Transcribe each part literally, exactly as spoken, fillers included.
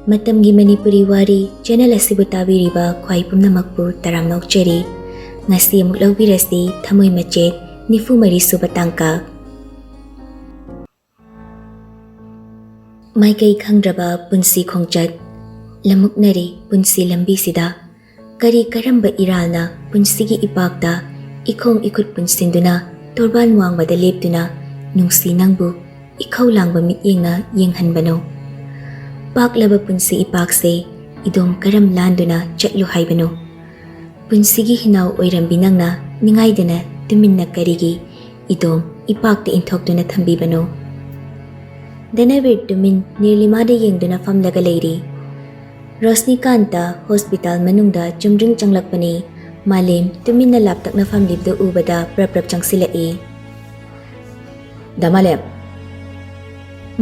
ꯃꯇꯝꯒꯤ ꯃꯅꯤꯄꯨꯔꯤ ꯋꯥꯔꯤ ꯆꯦꯅꯦꯜ ꯑꯁꯤꯕꯨ ꯇꯥꯕꯤꯔꯤꯕ ꯈ꯭ꯋꯥꯏ ꯄꯨꯝꯅꯃꯛꯄꯨ ꯇꯔꯥꯝꯅ ꯑꯣꯛꯆꯔꯤ꯫ ꯉꯁꯤ ꯑꯃꯨꯛ ꯂꯧꯕꯤꯔꯁꯤ ꯊꯃꯣꯏ ꯃꯆꯦꯠ ꯅꯤꯐꯨ ꯃꯔꯤ ꯁꯨꯕ ꯇꯥꯡꯀꯛ꯫ ꯃꯥꯏꯀꯩ ꯈꯪꯗ꯭ꯔꯕ ꯄꯨꯟꯁꯤ ꯈꯣꯡꯆꯠ, ꯂꯝꯃꯨꯛꯅꯔꯤ ꯄꯨꯟꯁꯤ ꯂꯝꯕꯤꯁꯤꯗ꯫ ꯀꯔꯤ ꯀꯔꯝꯕ ꯏꯔꯥꯜꯅ ꯄꯨꯟꯁꯤꯒꯤ ꯏꯄꯥꯛꯇ ꯏꯈꯣꯡ ꯏꯈꯨꯠ ꯄꯨꯟꯁꯤꯟꯗꯨꯅ ꯇꯣꯔꯕꯥꯟ ꯋꯥꯡꯃꯗ ꯂꯦꯞꯇꯨꯅ ꯅꯨꯡꯁꯤ ꯅꯪꯕꯨ ꯏꯈꯧ ꯂꯥꯡꯕ ꯃꯤꯠꯌꯦꯡꯅ ꯌꯦꯡꯍꯟꯕꯅꯣ? ꯄꯥꯛꯂꯕ ꯄꯨꯟꯁꯤ ꯏꯄꯥꯛꯁꯦ ꯏꯗꯣꯝ ꯀꯔꯝ ꯂꯥꯟꯗꯨꯅ ꯆꯠꯂꯨ ꯍꯥꯏꯕꯅꯣ? ꯄꯨꯟꯁꯤꯒꯤ ꯍꯤꯅꯥꯎ ꯑꯣꯏꯔꯝꯕꯤ ꯅꯪꯅ ꯅꯤꯡꯉꯥꯏꯗꯅ ꯇꯨꯃꯤꯟꯅ ꯀꯔꯤꯒꯤ ꯏꯗꯣꯝ ꯏꯄꯥꯛꯇ ꯏꯟꯊꯣꯛꯇꯨꯅ ꯊꯝꯕꯤꯕꯅꯣ? ꯗꯅꯕꯤꯔ ꯇꯨꯃꯤꯟ ꯅꯤꯔꯂꯤꯃꯥꯗ ꯌꯦꯡꯗꯨꯅ ꯐꯝꯂꯒ ꯂꯩꯔꯤ꯫ ꯔꯣꯁꯅꯤꯀꯥꯟꯇ ꯍꯣꯁꯄꯤꯇꯥꯜ ꯃꯅꯨꯡꯗ ꯆꯨꯝꯗ꯭ꯔꯤꯡ ꯆꯪꯂꯛꯄꯅꯤ꯫ ꯃꯥꯂꯦꯝ ꯇꯨꯃꯤꯟꯅ ꯂꯥꯞꯇꯛꯅ ꯐꯝꯂꯤꯕꯗꯨ ꯎꯕꯗ ꯄ꯭ꯔꯞ ꯄ꯭ꯔꯞ ꯆꯪꯁꯤꯜꯂꯛꯏ꯫ "ꯗꯥ ꯃꯥꯂꯦꯝ!"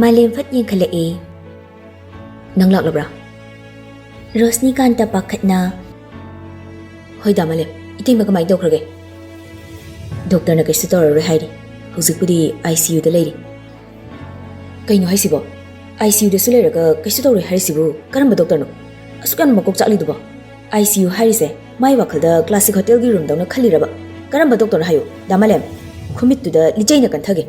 ꯃꯥꯂꯦꯝ ꯐꯠ ꯌꯦꯡꯈꯠꯂꯛꯏ꯫ "ꯅꯪ ꯂꯥꯛꯂꯕ꯭ꯔꯥ?" ꯔꯣꯁꯅꯤꯀꯥꯟꯇ ꯄꯥꯈꯠꯅ, "ꯍꯣꯏ ꯗꯥ ꯃꯥꯂꯦꯝ, ꯏꯇꯩꯃ ꯀꯃꯥꯏꯅ ꯇꯧꯈ꯭ꯔꯒꯦ?" "ꯗꯣꯛꯇꯔꯅ ꯀꯩꯁꯨ ꯇꯧꯔꯔꯣꯏ ꯍꯥꯏꯔꯤ꯫ ꯍꯧꯖꯤꯛꯄꯨꯗꯤ ꯑꯥꯏ ꯁꯤ ꯌꯨꯗ ꯂꯩꯔꯤ꯫" "ꯀꯩꯅꯣ ꯍꯥꯏꯁꯤꯕꯣ? ꯑꯥꯏ ꯁꯤ ꯌꯨꯗꯁꯨ ꯂꯩꯔꯒ ꯀꯩꯁꯨ ꯇꯧꯔꯣꯏ ꯍꯥꯏꯔꯤꯁꯤꯕꯨ ꯀꯔꯝꯕ ꯗꯣꯛꯇꯔꯅꯣ? ꯑꯁꯨꯛ ꯌꯥꯝꯅ ꯃꯀꯣꯛ ꯆꯥꯛꯂꯤꯗꯨꯕꯣ? ꯑꯥꯏ ꯁꯤ ꯌꯨ ꯍꯥꯏꯔꯤꯁꯦ ꯃꯥꯏ ꯋꯥꯈꯜꯗ ꯀ꯭ꯂꯥꯁꯤꯛ ꯍꯣꯇꯦꯜꯒꯤ ꯔꯨꯝꯗꯧꯅ ꯈꯜꯂꯤꯔꯕ? ꯀꯔꯝꯕ ꯗꯣꯛꯇꯔꯅꯣ ꯍꯥꯏꯌꯨ ꯗꯥ ꯃꯥꯂꯦꯝ?" ꯈꯨꯃꯤꯠꯇꯨꯗ ꯂꯤꯆꯩꯅ ꯀꯟꯊꯒꯦ꯫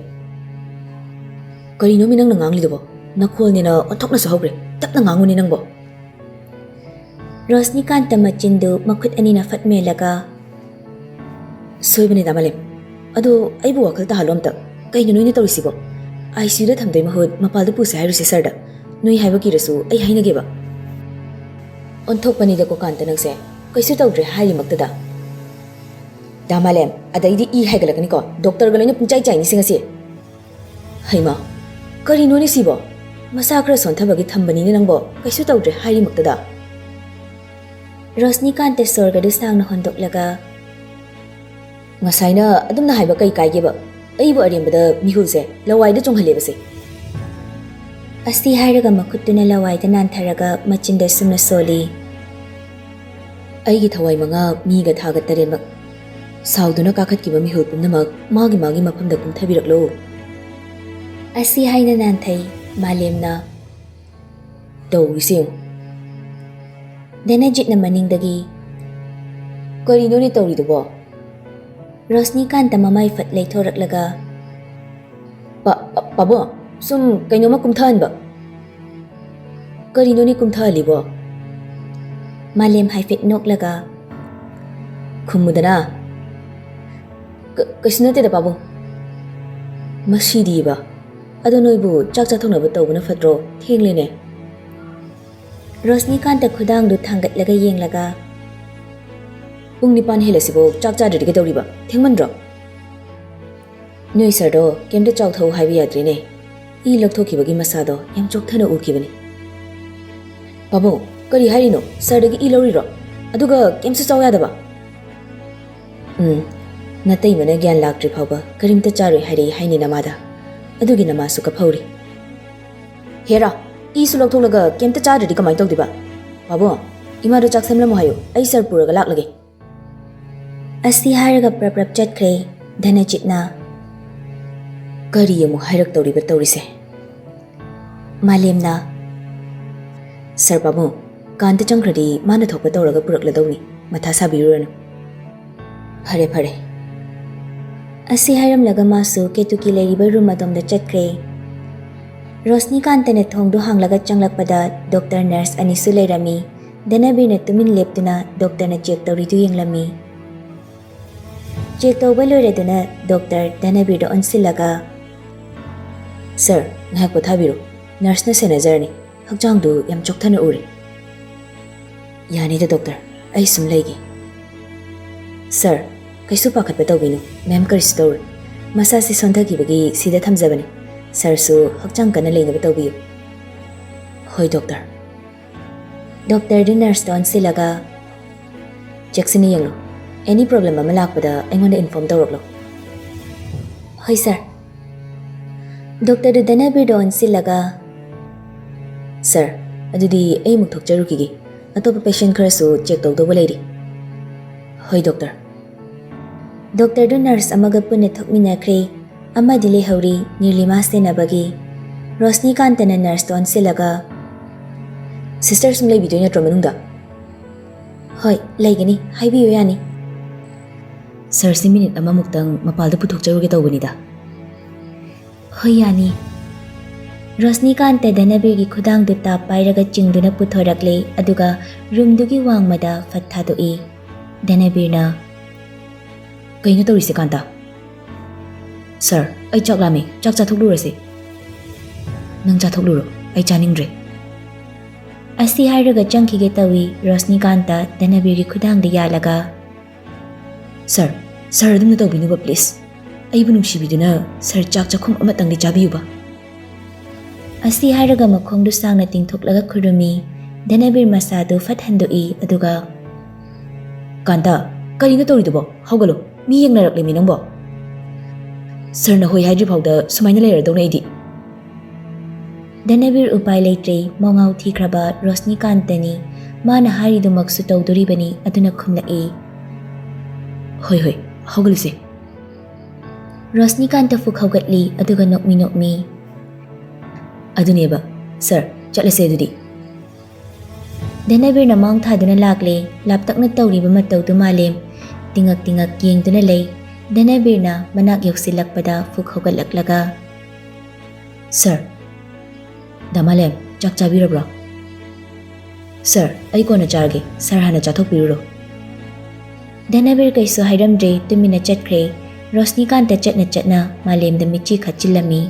"ꯀꯔꯤꯅꯣꯃꯤ ꯅꯪꯅ ꯉꯥꯡꯂꯤꯗꯨꯕꯣ? ꯅꯈꯣꯜꯅꯦꯅ ꯑꯣꯟꯊꯣꯛꯅꯁꯨ ꯍꯧꯈ꯭ꯔꯦ꯫ ꯇꯞꯅ ꯉꯥꯡꯉꯨꯅꯦ ꯅꯪꯕꯣ꯫" ꯔꯣꯁꯅꯤꯀꯥꯟꯇ ꯃꯆꯤꯟꯗꯨ ꯃꯈꯨꯠ ꯑꯅꯤꯅ ꯐꯠ ꯃꯦꯜꯂꯒ, "ꯁꯣꯏꯕꯅꯦ ꯗꯥ ꯃꯥꯂꯦꯝ꯫ ꯑꯗꯣ ꯑꯩꯕꯨ ꯋꯥꯈꯜ ꯇꯥꯍꯜꯂꯣ ꯑꯝꯇ꯫ ꯀꯩꯅꯣ ꯅꯣꯏꯅ ꯇꯧꯔꯤꯁꯤꯕꯣ? ꯑꯥꯏ ꯁꯤ ꯌꯨꯗ ꯊꯝꯗꯣꯏ ꯃꯍꯨꯠ ꯃꯄꯥꯜꯗ ꯄꯨꯁꯦ ꯍꯥꯏꯔꯨꯁꯦ ꯁꯥꯔꯗ꯫ ꯅꯣꯏ ꯍꯥꯏꯕ ꯀꯤꯔꯁꯨ ꯑꯩ ꯍꯥꯏꯅꯒꯦꯕ꯫" "ꯑꯣꯟꯊꯣꯛꯄꯅꯤꯗꯀꯣ ꯀꯥꯟꯇ ꯅꯪꯁꯦ꯫ ꯀꯩꯁꯨ ꯇꯧꯗ꯭ꯔꯦ ꯍꯥꯏꯔꯤꯃꯛꯇꯗ꯫" "ꯗꯥ ꯃꯥꯂꯦꯝ, ꯑꯗꯩꯗꯤ ꯏ ꯍꯥꯏꯒꯠꯂꯛꯀꯅꯤꯀꯣ꯫ ꯗꯣꯛꯇꯔꯒ ꯂꯣꯏꯅ ꯄꯨꯡꯆꯥꯏ ꯆꯥꯏꯅꯤ ꯁꯤ ꯉꯁꯤ꯫" "ꯍꯩꯃꯥ, ꯀꯔꯤꯅꯣꯅꯦ ꯁꯤꯕꯣ? ꯃꯁꯥ ꯈꯔ ꯁꯣꯟꯊꯕꯒꯤ ꯊꯝꯕꯅꯤꯅꯦ ꯅꯪꯕꯣ꯫ ꯀꯩꯁꯨ ꯇꯧꯗ꯭ꯔꯦ ꯍꯥꯏꯔꯤꯃꯛꯇꯗ꯫" ꯔꯣꯁꯅꯤꯀꯥꯟꯇ ꯁꯣꯔꯒꯗꯨ ꯁꯥꯡꯅ ꯍꯣꯟꯗꯣꯛꯂꯒ, "ꯉꯁꯥꯏꯅ ꯑꯗꯨꯝꯅ ꯍꯥꯏꯕ ꯀꯩ ꯀꯥꯏꯒꯦꯕ? ꯑꯩꯕꯨ ꯑꯔꯦꯝꯕꯗ ꯃꯤꯍꯨꯜꯁꯦ ꯂꯋꯥꯏꯗ ꯆꯣꯡꯍꯜꯂꯦꯕꯁꯦ꯫" ꯑꯁꯤ ꯍꯥꯏꯔꯒ ꯃꯈꯨꯠꯇꯨꯅ ꯂꯋꯥꯏꯗ ꯅꯥꯟꯊꯔꯒ ꯃꯆꯤꯟꯗ ꯁꯨꯝꯅ ꯁꯣꯜꯂꯤ꯫ "ꯑꯩꯒꯤ ꯊꯋꯥꯏ ꯃꯉꯥ ꯃꯤꯒ ꯊꯥꯒ ꯇꯔꯦꯠꯃꯛ ꯁꯥꯎꯗꯨꯅ ꯀꯥꯈꯠꯈꯤꯕ ꯃꯤꯍꯨꯜ ꯄꯨꯝꯅꯃꯛ ꯃꯥꯒꯤ ꯃꯥꯒꯤ ꯃꯐꯝꯗ ꯀꯨꯝꯊꯕꯤꯔꯛꯂꯣ꯫" ꯑꯁꯤ ꯍꯥꯏꯅ ꯅꯥꯟꯊꯩ꯫ ꯃꯥꯂꯦꯝꯅ, ꯇꯧꯔꯤꯁꯦ ꯌꯦꯡꯉꯨ꯫ ꯙꯅꯖꯤꯠꯅ ꯃꯅꯤꯡꯗꯒꯤ, "ꯀꯔꯤꯅꯣꯅꯦ ꯇꯧꯔꯤꯗꯨꯕꯣ?" ꯔꯣꯁꯅꯤꯀꯥꯟꯇ ꯃꯃꯥꯏ ꯐꯠ ꯂꯩꯊꯣꯔꯛꯂꯒ, "ꯄꯥ-, ꯄꯥ-, ꯄꯥꯕꯨꯡ, ꯁꯨꯝ ꯀꯩꯅꯣꯝꯃ ꯀꯨꯝꯊꯍꯟꯕ꯫" "ꯀꯔꯤꯅꯣꯅꯦ ꯀꯨꯝꯊꯍꯜꯂꯤꯕꯣ?" ꯃꯥꯂꯦꯝ ꯍꯥꯏꯐꯦꯠ ꯅꯣꯛꯂꯒ, "ꯈꯨꯝꯃꯨꯗꯅ꯫" "ꯀ-, ꯀꯩꯁꯨ ꯅꯠꯇꯦꯗ ꯄꯥꯕꯨꯡ꯫" "ꯃꯁꯤꯗꯤꯕ꯫ ꯑꯗꯣ ꯅꯣꯏꯕꯨ ꯆꯥꯛ ꯆꯥꯊꯣꯛꯅꯕ ꯇꯧꯕꯅ ꯐꯠꯇ꯭ꯔꯣ? ꯊꯦꯡꯂꯦꯅꯦ꯫" ꯔꯣꯁꯅꯤꯀꯥꯟꯇ ꯈꯨꯗꯥꯡꯗꯨ ꯊꯥꯡꯒꯠꯂꯒ ꯌꯦꯡꯂꯒ, "ꯄꯨꯡ ꯅꯤꯄꯥꯟ ꯍꯦꯜꯂꯁꯤꯕꯨ ꯆꯥꯛ ꯆꯥꯗ꯭ꯔꯗꯤ ꯀꯩꯗꯧꯔꯤꯕ? ꯊꯦꯡꯃꯟꯗ꯭ꯔꯣ?" "ꯅꯣꯏ ꯁꯥꯔꯗꯣ ꯀꯩꯝꯇ ꯆꯥꯎꯊꯧ ꯍꯥꯏꯕ ꯌꯥꯗ꯭ꯔꯦꯅꯦ꯫ ꯏ ꯂꯧꯊꯣꯛꯈꯤꯕꯒꯤ ꯃꯁꯥꯗꯣ ꯌꯥꯝ ꯆꯣꯛꯊꯅ ꯎꯈꯤꯕꯅꯤ꯫" "ꯄꯥꯕꯨꯡ, ꯀꯔꯤ ꯍꯥꯏꯔꯤꯅꯣ? ꯁꯥꯔꯗꯒꯤ ꯏ ꯂꯧꯔꯤꯔꯣ? ꯑꯗꯨꯒ ꯀꯩꯝꯁꯨ ꯆꯥꯎ ꯌꯥꯗꯕ?" "ꯎꯝ, ꯅꯇꯩꯃꯅ ꯒ꯭ꯌꯥꯟ ꯂꯥꯛꯇ꯭ꯔꯤ ꯐꯥꯎꯕ ꯀꯔꯤꯝꯇ ꯆꯥꯔꯣꯏ ꯍꯥꯏꯔꯛꯏ ꯍꯥꯏꯅꯤ ꯅꯃꯥꯗ꯫ ꯑꯗꯨꯒꯤ ꯅꯃꯥꯁꯨ ꯀꯞꯍꯧꯔꯤ꯫" "ꯍꯦꯔꯥ, ꯏꯁꯨ ꯂꯧꯊꯣꯛꯂꯒ ꯀꯩꯝꯇ ꯆꯥꯗ꯭ꯔꯗꯤ ꯀꯃꯥꯏꯅ ꯇꯧꯗꯣꯏꯕ? ꯄꯥꯕꯨꯡ, ꯏꯃꯥꯗꯣ ꯆꯥꯛ ꯁꯦꯝꯂꯝꯃꯣ ꯍꯥꯏꯌꯨ, ꯑꯩ ꯁꯥꯔ ꯄꯨꯔꯒ ꯂꯥꯛꯂꯒꯦ꯫" ꯑꯁꯤ ꯍꯥꯏꯔꯒ ꯄ꯭ꯔꯞ ꯄ꯭ꯔꯞ ꯆꯠꯈ꯭ꯔꯦ ꯙꯅꯖꯤꯠꯅ꯫ "ꯀꯔꯤ ꯑꯃꯨꯛ ꯍꯥꯏꯔꯛꯇꯧꯔꯤꯕ ꯇꯧꯔꯤꯁꯦ?" ꯃꯥꯂꯦꯝꯅ, "ꯁꯥꯔ ꯄꯥꯕꯨꯡ, ꯀꯥꯟꯇ ꯆꯪꯈ꯭ꯔꯗꯤ ꯃꯥꯅ ꯊꯣꯛꯄ ꯇꯧꯔꯒ ꯄꯨꯔꯛꯂꯗꯧꯅꯤ, ꯃꯊꯥ ꯁꯥꯕꯤꯔꯨꯔꯅꯨ꯫" "ꯐꯔꯦ, ꯐꯔꯦ꯫" ꯑꯁꯤ ꯍꯥꯏꯔꯝꯂꯒ ꯃꯥꯁꯨ ꯀꯦꯇꯨꯀꯤ ꯂꯩꯔꯤꯕ ꯔꯨꯝ ꯑꯗꯣꯝꯗ ꯆꯠꯈ꯭ꯔꯦ꯫ ꯔꯣꯁꯅꯤꯀꯥꯟꯇꯅ ꯊꯣꯡꯗꯨ ꯍꯥꯡꯂꯒ ꯆꯪꯂꯛꯄꯗ ꯗꯣꯛꯇꯔ ꯅꯔꯁ ꯑꯅꯤꯁꯨ ꯂꯩꯔꯝꯃꯤ꯫ ꯙꯅꯕꯤꯔꯅ ꯇꯨꯃꯤꯟ ꯂꯦꯞꯇꯨꯅ ꯗꯣꯛꯇꯔꯅ ꯆꯦꯛ ꯇꯧꯔꯤꯗꯨ ꯌꯦꯡꯂꯝꯃꯤ꯫ ꯆꯦꯛ ꯇꯧꯕ ꯂꯣꯏꯔꯗꯨꯅ ꯗꯣꯛꯇꯔ ꯙꯅꯕꯤꯔꯗ ꯑꯣꯟꯁꯤꯜꯂꯒ, "ꯁꯥꯔ, ꯉꯥꯏꯍꯥꯛ ꯄꯣꯊꯥꯕꯤꯔꯣ꯫ ꯅꯔꯁꯅ ꯁꯦꯟꯅꯖꯔꯅꯤ꯫ ꯍꯛꯆꯥꯡꯗꯨ ꯌꯥꯝ ꯆꯣꯛꯊꯅ ꯎꯔꯦ꯫" "ꯌꯥꯅꯤꯗ ꯗꯣꯛꯇꯔ, ꯑꯩ ꯁꯨꯝ ꯂꯩꯒꯦ꯫" "ꯁꯥꯔ, ꯀꯩꯁꯨ ꯄꯥꯈꯠꯄ ꯇꯧꯕꯤꯅꯨ꯫ ꯃꯦꯝ ꯀꯔꯤꯁꯨ ꯇꯧꯔꯣꯏ꯫ ꯃꯁꯥꯁꯤ ꯁꯣꯟꯊꯈꯤꯕꯒꯤ ꯁꯤꯗ ꯊꯝꯖꯕꯅꯤ꯫ ꯁꯥꯔꯁꯨ ꯍꯛꯆꯥꯡ ꯀꯟꯅ ꯂꯩꯅꯕ ꯇꯧꯕꯤꯌꯨ꯫" "ꯍꯣꯏ ꯗꯣꯛꯇꯔ꯫" ꯗꯣꯛꯇꯔꯗꯨ ꯅꯔꯁꯇ ꯑꯣꯟꯁꯤꯜꯂꯒ, "ꯆꯦꯛꯁꯤꯟꯅ ꯌꯦꯡꯂꯨ꯫ ꯑꯦꯅꯤ ꯄ꯭ꯔꯣꯕ꯭ꯂꯦꯝ ꯑꯃ ꯂꯥꯛꯄꯗ ꯑꯩꯉꯣꯟꯗ ꯏꯟꯐꯣꯔꯝ ꯇꯧꯔꯛꯂꯣ꯫" "ꯍꯣꯏ ꯁꯥꯔ꯫" ꯗꯣꯛꯇꯔꯗꯨ ꯙꯅꯕꯤꯔꯗ ꯑꯣꯟꯁꯤꯜꯂꯒ, "ꯁꯥꯔ, ꯑꯗꯨꯗꯤ ꯑꯩ ꯑꯃꯨꯛ ꯊꯣꯛꯆꯔꯨꯈꯤꯒꯦ꯫ ꯑꯇꯣꯞꯄ ꯄꯦꯁꯦꯟ ꯈꯔꯁꯨ ꯆꯦꯛ ꯇꯧꯗꯧꯕ ꯂꯩꯔꯤ꯫" "ꯍꯣꯏ ꯗꯣꯛꯇꯔ꯫" ꯗꯣꯛꯇꯔꯗꯨ ꯅꯔꯁ ꯑꯃꯒ ꯄꯨꯟꯅ ꯊꯣꯛꯃꯤꯟꯅꯈ꯭ꯔꯦ꯫ ꯑꯃꯗꯤ ꯂꯩꯍꯧꯔꯤ ꯅꯤꯔꯂꯤꯃꯥ ꯁꯦꯟꯅꯕꯒꯤ꯫ ꯔꯣꯁꯅꯤꯀꯥꯟꯇꯅ ꯅꯔꯁꯇ ꯑꯣꯟꯁꯤꯜꯂꯒ, ꯁꯤꯁꯇꯔ ꯁꯨꯝ ꯂꯩꯕꯤꯗꯣꯏ ꯅꯠꯇ꯭ꯔꯣ ꯃꯅꯨꯡꯗ? ꯍꯣꯏ, ꯂꯩꯒꯅꯤ, ꯍꯥꯏꯕꯤꯌꯨ, ꯌꯥꯅꯤ꯫ ꯁꯔꯁꯤ ꯃꯤꯅꯤꯠ ꯑꯃꯃꯨꯛꯇꯪ ꯃꯄꯥꯜꯗ ꯄꯨꯊꯣꯛꯆꯔꯨꯒꯦ ꯇꯧꯕꯅꯤꯗ꯫ ꯍꯣꯏ, ꯌꯥꯅꯤ꯫ ꯔꯣꯁꯅꯤꯀꯥꯟꯇ ꯙꯅꯕꯤꯔꯒꯤ ꯈꯨꯗꯥꯡꯗꯨ ꯇꯥꯞ ꯄꯥꯏꯔꯒ ꯆꯤꯡꯗꯨꯅ ꯄꯨꯊꯣꯔꯛꯂꯦ, ꯑꯗꯨꯒ ꯔꯨꯝꯗꯨꯒꯤ ꯋꯥꯡꯃꯗ ꯐꯠ ꯊꯥꯗꯣꯛꯏ꯫ ꯙꯅꯕꯤꯔꯅ, "ꯀꯩꯅꯣ ꯇꯧꯔꯤꯁꯦ, ꯀꯥꯟꯇ?" "ꯁꯔ, ꯑꯩ ꯆꯥꯛ ꯂꯥꯝꯃꯤ, ꯆꯥꯛ ꯆꯥꯊꯣꯛꯂꯨꯔꯁꯦ꯫" "ꯅꯪ ꯆꯥꯊꯣꯛꯂꯨꯔꯣ, ꯑꯩ ꯆꯥꯅꯤꯡꯗ꯭ꯔꯦ꯫" ꯑꯁꯤ ꯍꯥꯏꯔꯒ ꯆꯪꯈꯤꯒꯦ ꯇꯧꯏ ꯔꯣꯁꯅꯤꯀꯥꯟꯇ ꯙꯅꯕꯤꯔꯒꯤ ꯈꯨꯗꯥꯡꯗ ꯌꯥꯜꯂꯒ꯫ "ꯁꯔ, ꯁꯔ ꯑꯗꯨꯝꯅ ꯇꯧꯕꯤꯅꯨꯕ, please꯫ ꯑꯩꯕꯨ ꯅꯨꯡꯁꯤꯕꯤꯗꯨꯅ ꯁꯔ ꯆꯥꯛ ꯆꯥꯛꯈꯨꯝ ꯑꯃꯇꯪꯗꯤ ꯆꯥꯕꯤꯌꯨꯕ꯫" ꯑꯁꯤ ꯍꯥꯏꯔꯒ ꯃꯈꯣꯡꯗꯨ ꯁꯥꯡꯅ ꯇꯤꯡꯊꯣꯛꯂꯒ ꯈꯨꯔꯨꯝꯃꯤ꯫ ꯙꯅꯕꯤꯔ ꯃꯁꯥꯗꯨ ꯐꯠ ꯍꯟꯗꯣꯛꯏ, ꯑꯗꯨꯒ, "ꯀꯥꯟꯇ, ꯀꯔꯤꯅꯣ ꯇꯧꯔꯤꯗꯨꯕꯣ? ꯍꯧꯒꯠꯂꯣ, ꯃꯤ ꯌꯦꯡꯅꯔꯛꯂꯤꯃꯤ ꯅꯪꯕꯣ꯫" "ꯁꯔꯅ ꯍꯣꯏ ꯍꯥꯏꯗ꯭ꯔꯤ ꯐꯥꯎꯗ ꯁꯨꯃꯥꯏꯅ ꯂꯩꯔꯗꯧꯅꯦ ꯑꯩꯗꯤ꯫" ꯙꯅꯕꯤꯔ ꯎꯄꯥꯏ ꯂꯩꯇ꯭ꯔꯦ, ꯃꯉꯥꯎ ꯊꯤꯈ꯭ꯔꯕ ꯔꯣꯁꯅꯤꯀꯥꯟꯇꯅꯤ꯫ ꯃꯥꯅ ꯍꯥꯏꯔꯤꯗꯨꯃꯛꯁꯨ ꯇꯧꯗꯣꯔꯤꯕꯅꯤ, ꯑꯗꯨꯅ ꯈꯨꯝꯂꯛꯏ꯫ "ꯍꯣꯏ, ꯍꯣꯏ, ꯍꯧꯒꯠꯂꯨꯁꯦ꯫" ꯔꯣꯁꯅꯤꯀꯥꯟꯇ ꯐꯨꯛ ꯍꯧꯒꯠꯂꯤ, ꯑꯗꯨꯒ ꯅꯣꯛꯃꯤ ꯅꯣꯛꯃꯤ꯫ "ꯑꯗꯨꯅꯦꯕ, ꯁꯔ, ꯆꯠꯂꯁꯦ ꯑꯗꯨꯗꯤ꯫" ꯙꯅꯕꯤꯔꯅ ꯃꯥꯡ ꯊꯥꯗꯨꯅ ꯂꯥꯛꯂꯦ, ꯂꯥꯞꯇꯛꯅ ꯇꯧꯔꯤꯕ ꯃꯇꯧꯗꯨ ꯃꯥꯂꯦꯝ ꯇꯤꯉꯛ ꯇꯤꯉꯛ ꯌꯦꯡꯗꯨꯅ ꯂꯩ꯫ ꯙꯅꯕꯤꯔꯅ ꯃꯅꯥꯛ ꯌꯧꯁꯤꯜꯂꯛꯄꯗ ꯐꯨꯛ ꯍꯧꯒꯠꯂꯛꯂꯒ, "ꯁꯔ꯫" "ꯗꯥ ꯃꯥꯂꯦꯝ, ꯆꯥꯛ ꯆꯥꯕꯤꯔꯕ꯭ꯔꯣ?" "ꯁꯔ, ꯑꯩ ꯀꯣꯟꯅ ꯆꯥꯔꯒꯦ, ꯁꯔ ꯍꯥꯟꯅ ꯆꯥꯊꯣꯛꯄꯤꯔꯨꯔꯣ꯫" ꯙꯅꯕꯤꯔ ꯀꯩꯁꯨ ꯍꯥꯏꯔꯝꯗ꯭ꯔꯦ, ꯇꯨꯃꯤꯟꯅ ꯆꯠꯈ꯭ꯔꯦ꯫ ꯔꯣꯁꯅꯤꯀꯥꯟꯇ ꯆꯠꯅ ꯆꯠꯅ ꯃꯥꯂꯦꯝꯗ ꯃꯤꯠꯆꯤ ꯈꯠꯆꯤꯜꯂꯝꯃꯤ꯫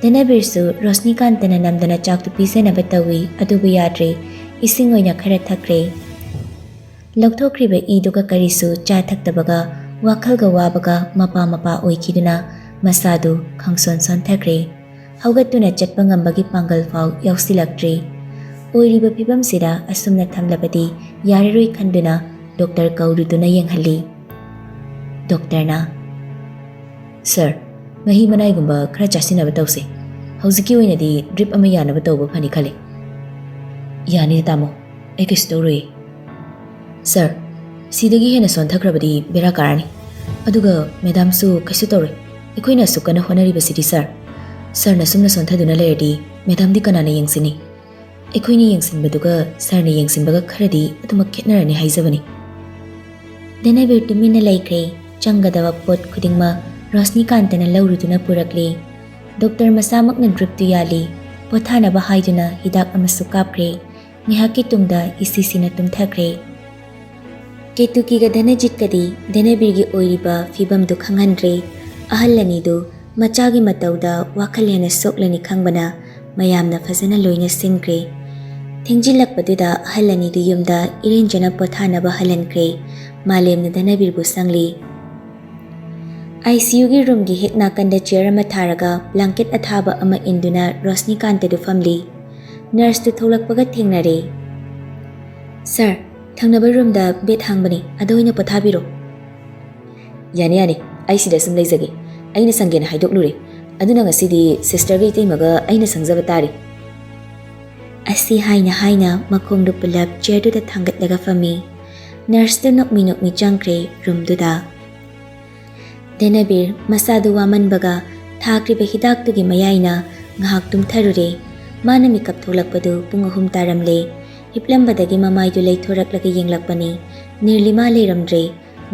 ꯙꯅꯕꯤꯔꯁꯨ ꯔꯣꯁꯅꯤꯀꯥꯟꯇꯅ ꯅꯝꯗꯅ ꯆꯥꯛꯇꯨ ꯄꯤꯖꯅꯕ ꯇꯧꯏ, ꯑꯗꯨꯕꯨ ꯌꯥꯗ꯭ꯔꯦ, ꯏꯁꯤꯡ ꯑꯣꯏꯅ ꯈꯔ ꯊꯛꯈ꯭ꯔꯦ꯫ ꯂꯧꯊꯣꯛꯈ꯭ꯔꯤꯕ ꯏꯗꯨꯒ ꯀꯔꯤꯁꯨ ꯆꯥ ꯊꯛꯇꯕꯒ ꯋꯥꯈꯜꯒ ꯋꯥꯕꯒ ꯃꯄꯥ ꯃꯄꯥ ꯑꯣꯏꯈꯤꯗꯨꯅ ꯃꯁꯥꯗꯨ ꯈꯪꯁꯣꯟ ꯁꯣꯟꯊꯈ꯭ꯔꯦ꯫ ꯍꯧꯒꯠꯇꯨꯅ ꯆꯠꯄ ꯉꯝꯕꯒꯤ ꯄꯥꯡꯒꯜ ꯐꯥꯎ ꯌꯥꯎꯁꯤꯜꯂꯛꯇ꯭ꯔꯦ꯫ ꯑꯣꯏꯔꯤꯕ ꯐꯤꯕꯝꯁꯤꯗ ꯑꯁꯨꯝꯅ ꯊꯝꯂꯕꯗꯤ ꯌꯥꯔꯔꯣꯏ ꯈꯟꯗꯨꯅ ꯗꯣꯛꯇꯔ ꯀꯧꯔꯨꯗꯨꯅ ꯌꯦꯡꯍꯜꯂꯤ꯫ ꯗꯣꯛꯇꯔꯅ, "ꯁꯔ, ꯃꯍꯤ ꯃꯅꯥꯏꯒꯨꯝꯕ ꯈꯔ ꯆꯥꯁꯤꯟꯅꯕ ꯇꯧꯁꯦ꯫ ꯍꯧꯖꯤꯛꯀꯤ ꯑꯣꯏꯅꯗꯤ ꯗ꯭ꯔꯤꯞ ꯑꯃ ꯌꯥꯟꯅꯕ ꯇꯧꯕ ꯐꯅꯤ ꯈꯜꯂꯤ꯫" "ꯌꯥꯅꯤꯗ ꯇꯥꯃꯣ, ꯑꯩ ꯀꯩꯁꯨ ꯇꯧꯔꯣꯏꯌꯦ꯫" "ꯁꯔ, ꯁꯤꯗꯒꯤ ꯍꯦꯟꯅ ꯁꯣꯟꯊꯈ꯭ꯔꯕꯗꯤ ꯕꯦꯔꯥ ꯀꯥꯔꯅꯤ꯫ ꯑꯗꯨꯒ ꯃꯦꯗꯥꯝꯁꯨ ꯀꯩꯁꯨ ꯇꯧꯔꯣꯏ꯫ ꯑꯩꯈꯣꯏꯅ ꯑꯁꯨꯛ ꯀꯟꯅ ꯍꯣꯠꯅꯔꯤꯕꯁꯤꯗꯤ, ꯁꯔ꯫ ꯁꯔꯅ ꯁꯨꯝꯅ ꯁꯣꯟꯊꯗꯨꯅ ꯂꯩꯔꯗꯤ ꯃꯦꯗꯥꯝꯗꯤ ꯀꯅꯥꯅ ꯌꯦꯡꯁꯤꯅꯤ?" ꯑꯩꯈꯣꯏꯅ ꯌꯦꯡꯁꯤꯟꯕꯗꯨꯒ ꯁꯥꯔꯅ ꯌꯦꯡꯁꯤꯟꯕꯒ ꯈꯔꯗꯤ ꯑꯗꯨꯃꯛ ꯈꯦꯠꯅꯔꯅꯤ ꯍꯥꯏꯖꯕꯅꯤ꯫ ꯙꯅꯕꯤꯔ ꯇꯨꯃꯤꯟꯅ ꯂꯩꯈ꯭ꯔꯦ꯫ ꯆꯪꯒꯗꯕ ꯄꯣꯠ ꯈꯨꯗꯤꯡꯃꯛ ꯔꯣꯁꯅꯤꯀꯥꯟꯇꯅ ꯂꯧꯔꯨꯗꯨꯅ ꯄꯨꯔꯛꯂꯦ꯫ ꯗꯣꯛꯇꯔ ꯃꯁꯥꯃꯛꯅ ꯗ꯭ꯔꯤꯞꯇꯨ ꯌꯥꯜꯂꯤ꯫ ꯄꯣꯊꯥꯅꯕ ꯍꯥꯏꯗꯨꯅ ꯍꯤꯗꯥꯛ ꯑꯃꯁꯨ ꯀꯥꯞꯈ꯭ꯔꯦ꯫ ꯉꯥꯏꯍꯥꯛꯀꯤ ꯇꯨꯡꯗ ꯏꯁꯤꯁꯤꯅ ꯇꯨꯝꯊꯈ꯭ꯔꯦ꯫ ꯀꯦꯇꯨꯀꯤꯒ ꯙꯅꯖꯤꯠꯀꯗꯤ ꯙꯅꯕꯤꯔꯒꯤ ꯑꯣꯏꯔꯤꯕ ꯐꯤꯕꯝꯗꯨ ꯈꯪꯍꯟꯗ꯭ꯔꯦ꯫ ꯑꯍꯜ ꯑꯅꯤꯗꯨ ꯃꯆꯥꯒꯤ ꯃꯇꯧꯗ ꯋꯥꯈꯜ ꯍꯦꯟꯅ ꯁꯣꯛꯂꯅꯤ ꯈꯪꯕꯅ ꯃꯌꯥꯝꯅ ꯐꯖꯅ ꯂꯣꯏꯅ ꯁꯤꯟꯈ꯭ꯔꯦ꯫ ꯊꯦꯡꯖꯤꯜꯂꯛꯄꯗꯨꯗ ꯑꯍꯜ ꯑꯅꯤꯗꯨ ꯌꯨꯝꯗ ꯏꯔꯦꯟꯖꯅ ꯄꯣꯊꯥꯅꯕ ꯍꯜꯍꯟꯈ꯭ꯔꯦ꯫ ꯃꯥꯂꯦꯝꯅ ꯙꯅꯕꯤꯔꯕꯨ ꯁꯪꯂꯤ꯫ ꯑꯥꯏ ꯁꯤ ꯌꯨꯒꯤ ꯔꯨꯝꯒꯤ ꯍꯦꯛ ꯅꯥꯀꯟꯗ ꯆꯤꯌꯔ ꯑꯃ ꯊꯥꯔꯒ ꯕ꯭ꯂꯥꯡꯀꯦꯠ ꯑꯊꯥꯕ ꯑꯃ ꯏꯟꯗꯨꯅ ꯔꯣꯁꯅꯤꯀꯥꯟꯇꯗꯨ ꯐꯝꯂꯤ꯫ ꯅꯔꯁꯇꯨ ꯊꯣꯛꯂꯛꯄꯒ ꯊꯦꯡꯅꯔꯦ꯫ "ꯁꯥꯔ, ꯊꯪꯅꯕ ꯔꯨꯝꯗ ꯕꯦꯗ ꯍꯥꯡꯕꯅꯤ, ꯑꯗ ꯑꯣꯏꯅ ꯄꯣꯊꯥꯕꯤꯔꯣ꯫" "ꯌꯥꯅꯤ, ꯌꯥꯅꯤ, ꯑꯩ ꯁꯤꯗ ꯁꯨꯝ ꯂꯩꯖꯒꯦ꯫ ꯑꯩꯅ ꯁꯪꯒꯦꯅ ꯍꯥꯏꯗꯣꯛꯂꯨꯔꯦ꯫ ꯑꯗꯨꯅ ꯉꯁꯤꯗꯤ ꯁꯤꯁꯇꯔꯒ ꯏꯇꯩꯃꯒ ꯑꯩꯅ ꯁꯪꯖꯕ ꯇꯥꯔꯦ꯫" ꯑꯁꯤ ꯍꯥꯏꯅ ꯍꯥꯏꯅ ꯃꯈꯣꯡꯗꯨ ꯄꯨꯂꯞ ꯆꯤꯌꯔꯗꯨꯗ ꯊꯥꯡꯒꯠꯂꯒ ꯐꯝꯃꯤ꯫ ꯅꯔꯁꯇꯨ ꯅꯣꯛꯃꯤ ꯅꯣꯛꯃꯤ ꯆꯪꯈ꯭ꯔꯦ ꯔꯨꯝꯗꯨꯗ꯫ ꯙꯅꯕꯤꯔ ꯃꯁꯥꯗꯨ ꯋꯥꯃꯟꯕꯒ ꯊꯥꯈ꯭ꯔꯤꯕ ꯍꯤꯗꯥꯛꯇꯨꯒꯤ ꯃꯌꯥꯏꯅ ꯉꯥꯏꯍꯥꯛ ꯇꯨꯝꯊꯔꯨꯔꯦ꯫ ꯃꯥꯅ ꯃꯤꯀꯞ ꯊꯣꯛꯂꯛꯄꯗꯨ ꯄꯨꯡ ꯑꯍꯨꯝ ꯇꯥꯔꯝꯂꯦ꯫ ꯍꯤꯞꯂꯝꯕꯗꯒꯤ ꯃꯃꯥꯏꯗꯨ ꯂꯩꯊꯣꯔꯛꯂꯒ ꯌꯦꯡꯂꯛꯄꯅꯤ꯫ ꯅꯤꯔꯂꯤꯃꯥ ꯂꯩꯔꯝꯗ꯭ꯔꯦ꯫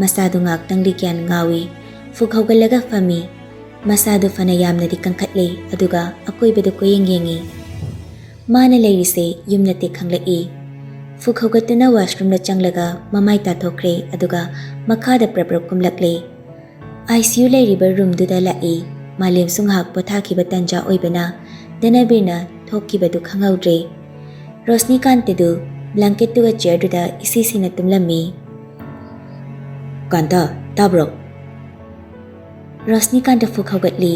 ꯃꯁꯥꯗꯨ ꯉꯥꯛꯇꯪꯗꯤ ꯒ꯭ꯌꯥꯟ ꯉꯥꯎꯏ꯫ ꯐꯨꯛ ꯍꯧꯒꯠꯂꯒ ꯐꯝꯃꯤ꯫ ꯃꯁꯥꯗꯨ ꯐꯅ ꯌꯥꯝꯅꯗꯤ ꯀꯟꯈꯠꯂꯦ, ꯑꯗꯨꯒ ꯑꯀꯣꯏꯕꯗꯨ ꯀꯣꯏꯌꯦꯡ ꯌꯦꯡꯉꯤ꯫ ꯃꯥꯅ ꯂꯩꯔꯤꯁꯦ ꯌꯨꯝ ꯅꯠꯇꯦ ꯈꯪꯂꯛꯏ꯫ ꯐꯨꯛ ꯍꯧꯒꯠꯇꯨꯅ ꯋꯥꯁꯔꯨꯝꯗ ꯆꯪꯂꯒ ꯃꯃꯥꯏ ꯇꯥꯊꯣꯛꯈ꯭ꯔꯦ, ꯑꯗꯨꯒ ꯃꯈꯥꯗ ꯄ꯭ꯔꯞ ꯄ꯭ꯔꯞ ꯀꯨꯝꯂꯛꯂꯦ꯫ ꯑꯥꯏ ꯁꯤ ꯌꯨ ꯂꯩꯔꯤꯕ ꯔꯨꯝꯗꯨꯗ ꯂꯥꯛꯏ꯫ ꯃꯥꯂꯦꯝꯁꯨ ꯉꯥꯏꯍꯥꯛ ꯄꯣꯊꯥꯈꯤꯕ ꯇꯟꯖꯥ ꯑꯣꯏꯕꯅ ꯙꯅꯕꯤꯔꯅ ꯊꯣꯛꯈꯤꯕꯗꯨ ꯈꯪꯍꯧꯗ꯭ꯔꯦ꯫ ꯔꯣꯁꯅꯤꯀꯥꯟꯇꯗꯨ ꯕ꯭ꯂꯥꯡꯀꯦꯠꯇꯨꯒ ꯆꯤꯌꯔꯗꯨꯗ ꯏꯁꯤ ꯁꯤꯅ ꯇꯨꯝꯂꯝꯃꯤ꯫ "ꯀꯥꯟꯇ, ꯇꯥꯕ꯭ꯔꯣ?" ꯔꯣꯁꯅꯤꯀꯥꯟꯇ ꯐꯨꯛ ꯍꯧꯒꯠꯂꯤ꯫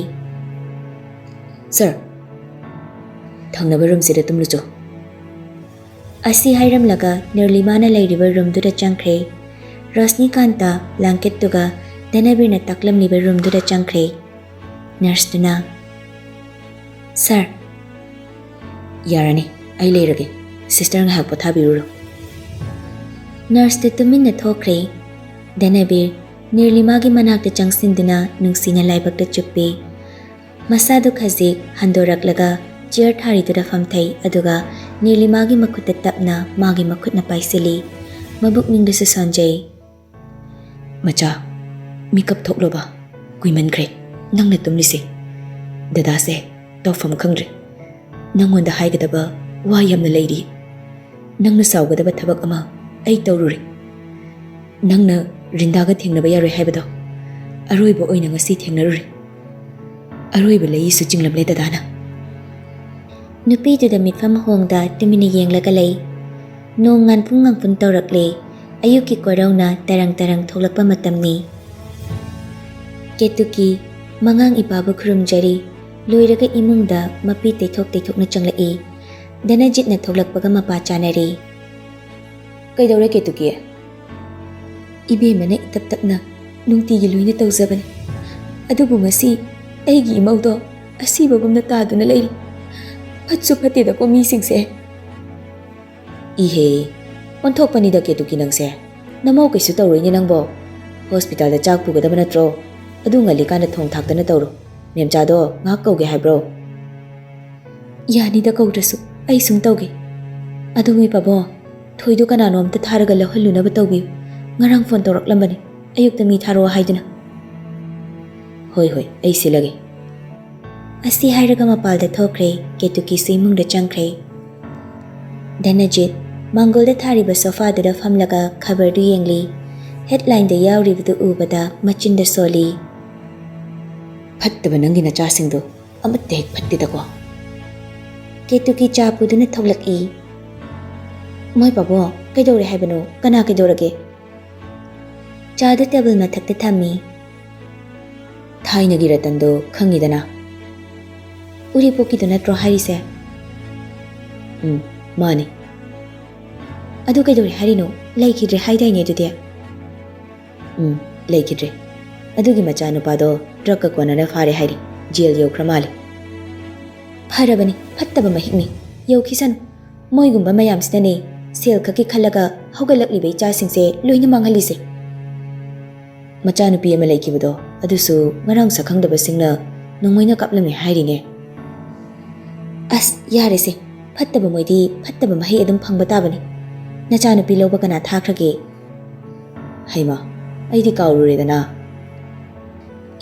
"ꯁꯥꯔ, ꯊꯪꯅꯕ ꯔꯨꯝꯁꯤꯗ ꯇꯨꯝꯂꯨꯆꯣ꯫" ꯑꯁꯤ ꯍꯥꯏꯔꯝꯂꯒ ꯅꯤꯔꯂꯤꯃꯥꯅ ꯂꯩꯔꯤꯕ ꯔꯨꯝꯗꯨꯗ ꯆꯪꯈ꯭ꯔꯦ꯫ ꯔꯣꯁꯅꯤꯀꯥꯟꯇ ꯕ꯭ꯂꯥꯡꯀꯦꯠꯇꯨꯒ ꯙꯅꯕꯤꯔꯅ ꯇꯥꯛꯂꯝꯂꯤꯕ ꯔꯨꯝꯗꯨꯗ ꯆꯪꯈ꯭ꯔꯦ꯫ ꯅꯔꯁꯇꯨꯅ, "ꯁꯥꯔ꯫" "ꯌꯥꯔꯅꯤ, ꯑꯩ ꯂꯩꯔꯒꯦ꯫ ꯁꯤꯁꯇꯔ ꯉꯥꯏꯍꯥꯛ ꯄꯣꯊꯥꯕꯤꯔꯨꯔꯣ꯫" ꯅꯔꯁꯇꯨ ꯇꯨꯃꯤꯟꯅ ꯊꯣꯛꯈ꯭ꯔꯦ꯫ ꯙꯅꯕꯤꯔ ꯅꯤꯔꯂꯤꯃꯥꯒꯤ ꯃꯅꯥꯛꯇ ꯆꯪꯁꯤꯟꯗꯨꯅ ꯅꯨꯡꯁꯤꯅ ꯂꯥꯏꯕꯛꯇ ꯆꯨꯞꯄꯤ꯫ ꯃꯁꯥꯗꯨ ꯈꯖꯤꯛ ꯍꯟꯗꯣꯔꯛꯂꯒ ꯆꯤꯌꯔ ꯊꯥꯔꯤꯗꯨꯗ ꯐꯝꯊꯩ, ꯑꯗꯨꯒ ꯅꯤꯔꯂꯤꯃꯥꯒꯤ ꯃꯈꯨꯠꯇ ꯇꯞꯅ ꯃꯥꯒꯤ ꯃꯈꯨꯠꯅ ꯄꯥꯏꯁꯤꯜꯂꯤ꯫ ꯃꯕꯨꯛꯅꯤꯡꯗꯁꯨ ꯁꯣꯟꯖꯩ꯫ "ꯃꯆꯥ, ꯃꯤꯀꯞ ꯊꯣꯛꯂꯣꯕ꯫ ꯀꯨꯏꯃꯟꯈ꯭ꯔꯦ ꯅꯪꯅ ꯇꯨꯝꯂꯤꯁꯦ꯫ ꯗꯗꯥꯁꯦ ꯇꯧꯐꯝ ꯈꯪꯗ꯭ꯔꯦ꯫ ꯅꯪꯉꯣꯟꯗ ꯍꯥꯏꯒꯗꯕ ꯋꯥ ꯌꯥꯝꯅ ꯂꯩꯔꯤ꯫ ꯅꯪꯅ ꯁꯥꯎꯒꯗꯕ ꯊꯕꯛ ꯑꯃ ꯑꯩ ꯇꯧꯔꯨꯔꯦ꯫ ꯅꯪꯅ ꯔꯤꯟꯗꯥꯒ ꯊꯦꯡꯅꯕ ꯌꯥꯔꯣꯏ ꯍꯥꯏꯕꯗꯣ ꯑꯔꯣꯏꯕ ꯑꯣꯏꯅ ꯉꯁꯤ ꯊꯦꯡꯅꯔꯨꯔꯦ꯫ ꯑꯔꯣꯏꯕ ꯂꯩꯏꯁꯨ ꯆꯤꯡꯂꯝꯂꯦ ꯗꯗꯥꯅ꯫" ꯅꯨꯄꯤꯗꯨꯗ ꯃꯤꯠꯐꯝ ꯍꯣꯡꯗ ꯇꯨꯃꯤꯟꯅ ꯌꯦꯡꯂꯒ ꯂꯩ꯫ ꯅꯣꯡ ꯉꯥꯟꯐꯨꯡ ꯉꯥꯡꯐꯨꯟ ꯇꯧꯔꯛꯂꯦ꯫ ꯑꯌꯨꯛꯀꯤ ꯀꯣꯏꯔꯧꯅ ꯇꯔꯪ ꯇꯔꯪ ꯊꯣꯛꯂꯛꯄ ꯃꯇꯝꯅꯤ꯫ ꯀꯦꯇꯨꯀꯤ ꯃꯉꯥꯡ ꯏꯄꯥꯕꯨ ꯈꯨꯔꯨꯝꯖꯔꯤ꯫ ꯂꯣꯏꯔꯒ ꯏꯃꯨꯡꯗ ꯃꯄꯤ ꯇꯩꯊꯣꯛ ꯇꯩꯊꯣꯛꯅ ꯆꯪꯂꯛꯏ꯫ ꯙꯅꯖꯤꯠꯅ ꯊꯣꯛꯂꯛꯄꯒ ꯃꯄꯥ ꯆꯥꯅꯔꯤ꯫ "ꯀꯩꯗꯧꯔꯦ ꯀꯦꯇꯨꯀꯤ?" "ꯏꯕꯦꯝꯃꯅ ꯏꯇꯞ ꯇꯞꯅ ꯅꯨꯡꯇꯤꯒꯤ ꯂꯣꯏꯅ ꯇꯧꯖꯕꯅꯤ, ꯑꯗꯨꯕꯨ ꯉꯁꯤ ꯑꯩꯒꯤ ꯏꯃꯧꯗꯣ ꯑꯁꯤꯕꯒꯨꯝꯅ ꯇꯥꯗꯨꯅ ꯂꯩꯔꯤ꯫ ꯐꯠꯁꯨ ꯐꯠꯇꯦꯗꯀꯣ ꯃꯤꯁꯤꯡꯁꯦ꯫" "ꯏꯍꯦ, ꯑꯣꯟꯊꯣꯛꯄꯅꯤꯗ ꯀꯦꯇꯨꯀꯤ ꯅꯪꯁꯦ꯫ ꯅꯃꯧ ꯀꯩꯁꯨ ꯇꯧꯔꯣꯏꯅꯦ ꯅꯪꯕꯣ꯫ ꯍꯣꯁꯄꯤꯇꯥꯜꯗ ꯆꯥꯛ ꯄꯨꯒꯗꯕ ꯅꯠꯇ꯭ꯔꯣ? ꯑꯗꯨ ꯉꯜꯂꯤꯀꯥꯟꯗ ꯊꯣꯡ ꯊꯥꯛꯇꯅ ꯇꯧꯔꯣ꯫ ꯃꯦꯝꯆꯥꯗꯣ ꯉꯥꯏꯍꯥꯛ ꯀꯧꯒꯦ ꯍꯥꯏꯕ꯭ꯔꯣ?" "ꯌꯥꯅꯤꯗ, ꯀꯧꯗ꯭ꯔꯁꯨ ꯑꯩ ꯁꯨꯝ ꯇꯧꯒꯦ꯫ ꯑꯗꯨ ꯃꯣꯏ ꯄꯥꯕꯣ, ꯊꯣꯏꯗꯣ ꯀꯅꯥꯅꯣ ꯑꯝꯇ ꯊꯥꯔꯒ ꯂꯧꯍꯜꯂꯨꯅꯕ ꯇꯧꯕꯤꯌꯨ꯫ ꯉꯔꯥꯡ ꯐꯣꯟ ꯇꯧꯔꯛꯂꯝꯕꯅꯤ, ꯑꯌꯨꯛꯇ ꯃꯤ ꯊꯥꯔꯛꯑꯣ ꯍꯥꯏꯗꯨꯅ꯫" "ꯍꯣꯏ ꯍꯣꯏ, ꯑꯩ ꯁꯤꯜꯂꯒꯦ꯫" ꯑꯁꯤ ꯍꯥꯏꯔꯒ ꯃꯄꯥꯜꯗ ꯊꯣꯛꯈ꯭ꯔꯦ꯫ ꯀꯦꯇꯨꯀꯤꯁꯨ ꯏꯃꯨꯡꯗ ꯆꯪꯈ꯭ꯔꯦ꯫ ꯙꯅꯖꯤꯠ ꯃꯥꯡꯒꯣꯜꯗ ꯊꯥꯔꯤꯕ ꯁꯣꯐꯥꯗꯨꯗ ꯐꯝꯂꯒ ꯈꯕꯔꯗꯨ ꯌꯦꯡꯂꯤ꯫ ꯍꯦꯗꯂꯥꯏꯟꯗ ꯌꯥꯎꯔꯤꯕꯗꯨ ꯎꯕꯗ ꯃꯆꯤꯟꯗ ꯁꯣꯜꯂꯤ꯫ "ꯐꯠꯇꯕ ꯅꯪꯒꯤ ꯅꯆꯥꯁꯤꯡꯗꯣ ꯑꯃꯠꯇ ꯍꯦꯛ ꯐꯠꯇꯦꯗꯀꯣ꯫" ꯀꯦꯇꯨꯀꯤ ꯆꯥ ꯄꯨꯗꯨꯅ ꯊꯣꯛꯂꯛꯏ꯫ "ꯃꯣꯏ ꯄꯥꯕꯣ, ꯀꯩꯗꯧꯔꯦ ꯍꯥꯏꯕꯅꯣ? ꯀꯅꯥ ꯀꯩꯗꯧꯔꯒꯦ?" ꯆꯥꯗꯨ ꯇꯦꯕꯜ ꯃꯊꯛꯇ ꯊꯝꯃꯤ꯫ "ꯊꯥꯏꯅꯒꯤ ꯔꯇꯟꯗꯣ ꯈꯪꯉꯤꯗꯅ?" "ꯎꯔꯤꯄꯣꯛꯀꯤꯗꯣ ꯅꯠꯇ꯭ꯔꯣ ꯍꯥꯏꯔꯤꯁꯦ?" "ꯎꯝ, ꯃꯥꯅꯤ꯫" "ꯑꯗꯨ ꯀꯩꯗꯧꯔꯦ ꯍꯥꯏꯔꯤꯅꯣ? ꯂꯩꯈꯤꯗ꯭ꯔꯦ ꯍꯥꯏꯗꯥꯏꯅꯦ ꯑꯗꯨꯗꯤ?" "ꯎꯝ, ꯂꯩꯈꯤꯗ꯭ꯔꯦ꯫ ꯑꯗꯨꯒꯤ ꯃꯆꯥꯅꯨꯄꯥꯗꯣ ꯗ꯭ꯔꯛꯀ ꯀꯣꯟꯅꯅ ꯐꯥꯔꯦ ꯍꯥꯏꯔꯤ꯫ ꯖꯦꯜ ꯌꯧꯈ꯭ꯔ ꯃꯥꯜꯂꯦ꯫" "ꯐꯔꯕꯅꯤ, ꯐꯠꯇꯕ ꯃꯍꯤꯛꯅꯤ꯫ ꯌꯧꯈꯤꯁꯅꯨ꯫ ꯃꯣꯏꯒꯨꯝꯕ ꯃꯌꯥꯝꯁꯤꯅꯅꯦ ꯁꯦꯜ ꯈꯛꯀꯤ ꯈꯜꯂꯒ ꯍꯧꯒꯠꯂꯛꯂꯤꯕ ꯏꯆꯥꯁꯤꯡꯁꯦ ꯂꯣꯏꯅ ꯃꯥꯡꯍꯜꯂꯤꯁꯦ꯫" "ꯃꯆꯥꯅꯨꯄꯤ ꯑꯃ ꯂꯩꯈꯤꯕꯗꯣ, ꯑꯗꯨꯁꯨ ꯉꯔꯥꯡ ꯁꯛꯈꯪꯗꯕꯁꯤꯡꯅ ꯅꯣꯡꯃꯩꯅ ꯀꯥꯞꯂꯝꯃꯦ ꯍꯥꯏꯔꯤꯅꯦ꯫" "ꯑꯁ, ꯌꯥꯔꯦꯁꯦ, ꯐꯠꯇꯕ ꯃꯣꯏꯗꯤ ꯐꯠꯇꯕ ꯃꯍꯩ ꯑꯗꯨꯝ ꯐꯪꯕ ꯇꯥꯕꯅꯤ꯫ ꯅꯆꯥꯅꯨꯄꯤ ꯂꯧꯕ ꯀꯅꯥ ꯊꯥꯈ꯭ꯔꯒꯦ?" "ꯍꯩꯃꯥ, ꯑꯩꯗꯤ ꯀꯥꯎꯔꯨꯔꯦꯗꯅ꯫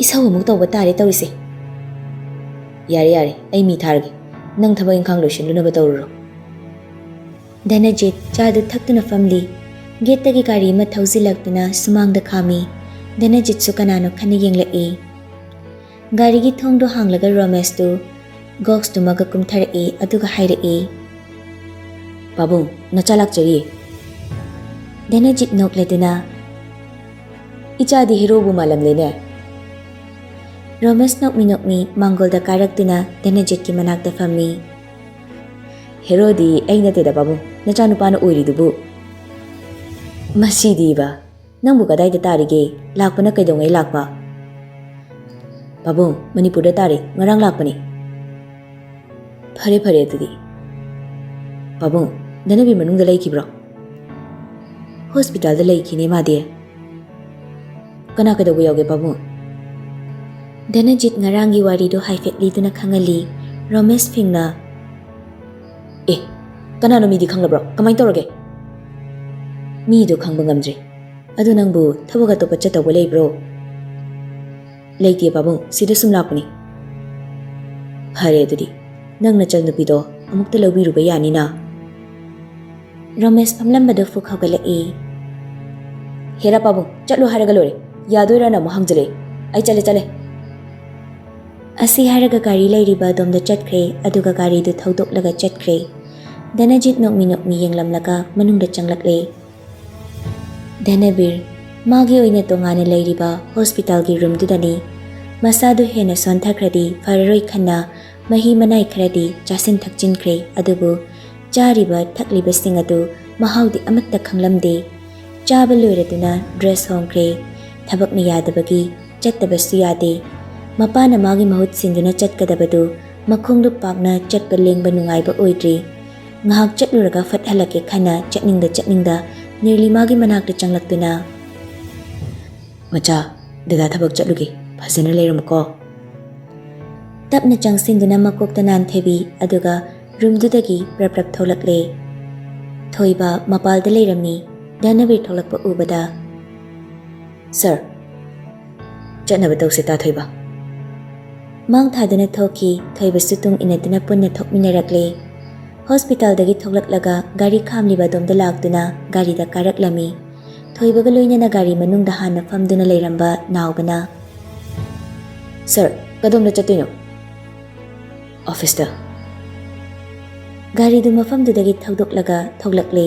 ꯏꯁꯧ ꯑꯃꯨꯛ ꯇꯧꯕ ꯇꯥꯔꯦ ꯇꯧꯔꯤꯁꯦ꯫ ꯌꯥꯔꯦ, ꯌꯥꯔꯦ, ꯑꯩ ꯃꯤ ꯊꯥꯔꯒꯦ꯫ ꯅꯪ ꯊꯕꯛ ꯏꯪꯈꯥꯡ ꯂꯣꯏꯁꯤꯜꯂꯨꯅꯕ ꯇꯧꯔꯨꯔꯣ꯫" ꯙꯅꯖꯤꯠ ꯆꯥꯗꯨ ꯊꯛꯇꯨꯅ ꯐꯝꯂꯤ꯫ ꯒꯦꯠꯇꯒꯤ ꯒꯥꯔꯤ ꯑꯃ ꯊꯧꯖꯤꯜꯂꯛꯇꯨꯅ ꯁꯨꯃꯥꯡꯗ ꯈꯥꯝꯃꯤ꯫ ꯙꯅꯖꯤꯠꯁꯨ ꯀꯅꯥꯅꯣ ꯈꯟꯅ ꯌꯦꯡꯂꯛꯏ꯫ ꯒꯥꯔꯤꯒꯤ ꯊꯣꯡꯗꯣ ꯍꯥꯡꯂꯒ ꯔꯣꯃꯦꯁꯇꯨ ꯒꯣꯛꯁꯇꯨꯃꯒ ꯀꯨꯝꯊꯔꯛꯏ, ꯑꯗꯨꯒ ꯍꯥꯏꯔꯛꯏ, "ꯄꯥꯕꯨꯡ, ꯅꯆꯥ ꯂꯥꯛꯆꯔꯤꯌꯦ꯫" ꯙꯅꯖꯤꯠ ꯅꯣꯛꯂꯗꯨꯅ, "ꯏꯆꯥꯗꯤ ꯍꯦꯔꯣꯕꯨ ꯃꯥꯜꯂꯝꯂꯦꯅꯦ꯫" ꯔꯣꯃꯦꯁ ꯅꯣꯛꯃꯤ ꯅꯣꯛꯃꯤ ꯃꯥꯡꯒꯣꯜꯗ ꯀꯥꯔꯛꯇꯨꯅ ꯙꯅꯖꯤꯠꯀꯤ ꯃꯅꯥꯛꯇ ꯐꯝꯃꯤ꯫ "ꯍꯦꯔꯣꯗꯤ ꯑꯩ ꯅꯠꯇꯦꯗ ꯄꯥꯕꯨꯡ, ꯅꯆꯥꯅꯨꯄꯥꯅ ꯑꯣꯏꯔꯤꯗꯨꯕꯨ꯫" "ꯃꯁꯤꯗꯤꯕ, ꯅꯪꯕꯨ ꯀꯗꯥꯏꯗ ꯇꯥꯔꯤꯒꯦ? ꯂꯥꯛꯄꯅ ꯀꯩꯗꯧꯉꯩ ꯂꯥꯛꯄ?" "ꯄꯥꯕꯨꯡ, ꯃꯅꯤꯄꯨꯔꯗ ꯇꯥꯔꯦ, ꯉꯔꯥꯡ ꯂꯥꯛꯄꯅꯤ꯫" "ꯐꯔꯦ, ꯐꯔꯦ ꯑꯗꯨꯗꯤ꯫ ꯄꯥꯕꯨꯡ, ꯙꯅꯕꯤꯔ ꯃꯅꯨꯡꯗ ꯂꯩꯈꯤꯕ꯭ꯔꯣ?" "ꯍꯣꯁꯄꯤꯇꯥꯜꯗ ꯂꯩꯈꯤꯅꯦ ꯃꯥꯗꯤ꯫" "ꯀꯅꯥ ꯀꯩꯗꯧꯕ ꯌꯥꯎꯒꯦ ꯄꯥꯕꯨꯡ?" ꯙꯅꯖꯤꯠ ꯉꯔꯥꯡꯒꯤ ꯋꯥꯔꯤꯗꯨ ꯍꯥꯏꯐꯦꯠ ꯂꯤꯗꯨꯅ ꯈꯪꯍꯜꯂꯤ꯫ ꯔꯣꯃꯦꯁ ꯐꯤꯡꯅ, "ꯑꯦ, ꯀꯅꯥꯅꯣ ꯃꯤꯗꯤ ꯈꯪꯂꯕ꯭ꯔꯣ? ꯀꯃꯥꯏꯅ ꯇꯧꯔꯒꯦ?" "ꯃꯤꯗꯣ ꯈꯪꯕ ꯉꯝꯗ꯭ꯔꯤ꯫ ꯑꯗꯨ ꯅꯪꯕꯨ ꯊꯕꯛ ꯑꯇꯣꯞꯄ ꯆꯠꯇꯧꯕ ꯂꯩꯕ꯭ꯔꯣ?" "ꯂꯩꯇꯦ ꯄꯥꯕꯨꯡ, ꯁꯤꯗ ꯁꯨꯝ ꯂꯥꯛꯄꯅꯤ꯫" "ꯐꯔꯦ ꯑꯗꯨꯗꯤ, ꯅꯪ ꯅꯆꯟꯅꯨꯄꯤꯗꯣ ꯑꯃꯨꯛꯇ ꯂꯧꯕꯤꯔꯨꯕ ꯌꯥꯅꯤꯅ?" ꯔꯣꯃꯦꯁ ꯐꯝꯂꯝꯕꯗꯨ ꯐꯨꯛ ꯍꯧꯒꯠꯂꯛꯏ꯫ "ꯍꯦꯔꯥ ꯄꯥꯕꯨꯡ, ꯆꯠꯂꯣ ꯍꯥꯏꯔꯒ ꯂꯣꯏꯔꯦ, ꯌꯥꯗꯣꯏꯔꯥꯅ ꯑꯃꯨꯛ ꯍꯪꯖꯜꯂꯛꯏ꯫ ꯑꯩ ꯆꯠꯂꯦ, ꯆꯠꯂꯦ꯫" ꯑꯁꯤ ꯍꯥꯏꯔꯒ ꯒꯥꯔꯤ ꯂꯩꯔꯤꯕ ꯑꯗꯣꯝꯗ ꯆꯠꯈ꯭ꯔꯦ, ꯑꯗꯨꯒ ꯒꯥꯔꯤꯗꯨ ꯊꯧꯗꯣꯛꯂꯒ ꯆꯠꯈ꯭ꯔꯦ꯫ ꯙꯅꯖꯤꯠ ꯅꯣꯛꯃꯤ ꯅꯣꯛꯃꯤ ꯌꯦꯡꯂꯝꯂꯒ ꯃꯅꯨꯡꯗ ꯆꯪꯂꯛꯂꯦ꯫ ꯙꯅꯕꯤꯔ ꯃꯥꯒꯤ ꯑꯣꯏꯅ ꯇꯣꯉꯥꯟꯅ ꯂꯩꯔꯤꯕ ꯍꯣꯁꯄꯤꯇꯥꯜꯒꯤ ꯔꯨꯝꯗꯨꯗꯅꯤ꯫ ꯃꯁꯥꯗꯨ ꯍꯦꯟꯅ ꯁꯣꯟꯊꯈ꯭ꯔꯗꯤ ꯐꯔꯔꯣꯏ ꯈꯟꯅ ꯃꯍꯤ ꯃꯅꯥꯏ ꯈꯔꯗꯤ ꯆꯥꯁꯤꯟ ꯊꯛꯆꯤꯟꯈ꯭ꯔꯦ, ꯑꯗꯨꯕꯨ ꯆꯥꯔꯤꯕ ꯊꯛꯂꯤꯕꯁꯤꯡ ꯑꯗꯨ ꯃꯍꯥꯎꯗꯤ ꯑꯃꯠꯇ ꯈꯪꯂꯝꯗꯦ꯫ ꯆꯥꯕ ꯂꯣꯏꯔꯗꯨꯅ ꯗ꯭ꯔꯦꯁ ꯍꯣꯡꯈ꯭ꯔꯦ꯫ ꯊꯕꯛꯅ ꯌꯥꯗꯕꯒꯤ ꯆꯠꯇꯕꯁꯨ ꯌꯥꯗꯦ꯫ ꯃꯄꯥꯅ ꯃꯥꯒꯤ ꯃꯍꯨꯠ ꯁꯤꯟꯗꯨꯅ ꯆꯠꯀꯗꯕꯗꯨ ꯃꯈꯣꯡꯗꯨ ꯄꯥꯛꯅ ꯆꯠꯄ ꯂꯦꯡꯕ ꯅꯨꯡꯉꯥꯏꯕ ꯑꯣꯏꯗ꯭ꯔꯤ꯫ ꯉꯥꯏꯍꯥꯛ ꯆꯠꯂꯨꯔꯒ ꯐꯠ ꯍꯜꯂꯛꯀꯦ ꯈꯟꯅ ꯆꯠꯅꯤꯡꯗ ꯆꯠꯅꯤꯡꯗ ꯅꯤꯔꯂꯤꯃꯥꯒꯤ ꯃꯅꯥꯛꯇ ꯆꯪꯂꯛꯇꯨꯅ, "ꯃꯆꯥ, ꯗꯗꯥ ꯊꯕꯛ ꯆꯠꯂꯨꯒꯦ, ꯐꯖꯅ ꯂꯩꯔꯝꯃꯨꯀꯣ꯫" ꯇꯞꯅ ꯆꯪꯁꯤꯟꯗꯨꯅ ꯃꯀꯣꯛꯇ ꯅꯥꯟꯊꯕꯤ, ꯑꯗꯨꯒ ꯔꯨꯝꯗꯨꯗꯒꯤ ꯄ꯭ꯔꯞ ꯄ꯭ꯔꯞ ꯊꯣꯛꯂꯛꯂꯦ꯫ ꯊꯣꯏꯕ ꯃꯄꯥꯜꯗ ꯂꯩꯔꯝꯃꯤ꯫ ꯙꯅꯕꯤꯔ ꯊꯣꯛꯂꯛꯄ ꯎꯕꯗ, "ꯁꯔ, ꯆꯠꯅꯕ ꯇꯧꯁꯦ ꯇꯥ ꯊꯣꯏꯕ꯫" ꯃꯥꯡ ꯊꯥꯗꯨꯅ ꯊꯣꯛꯈꯤ꯫ ꯊꯣꯏꯕꯁꯨ ꯇꯨꯡ ꯏꯟꯅꯗꯨꯅ ꯄꯨꯟꯅ ꯊꯣꯛꯃꯤꯟꯅꯔꯛꯂꯦ꯫ ꯍꯣꯁꯄꯤꯇꯥꯜꯗꯒꯤ ꯊꯣꯛꯂꯛꯂꯒ ꯒꯥꯔꯤ ꯈꯥꯝꯂꯤꯕ ꯑꯗꯣꯝꯗ ꯂꯥꯛꯇꯨꯅ ꯒꯥꯔꯤꯗ ꯀꯥꯔꯛꯂꯝꯃꯤ꯫ ꯊꯣꯏꯕꯒ ꯂꯣꯏꯅꯅ ꯒꯥꯔꯤ ꯃꯅꯨꯡꯗ ꯍꯥꯟꯅ ꯐꯝꯗꯨꯅ ꯂꯩꯔꯝꯕ ꯅꯥꯎꯕꯅ, "ꯁꯔ, ꯀꯗꯣꯝꯗ ꯆꯠꯇꯣꯏꯅꯣ?" "ꯑꯣꯐꯤꯁꯇ꯫" ꯒꯥꯔꯤꯗꯨ ꯃꯐꯝꯗꯨꯗꯒꯤ ꯊꯧꯗꯣꯛꯂꯒ ꯊꯣꯛꯂꯛꯂꯦ꯫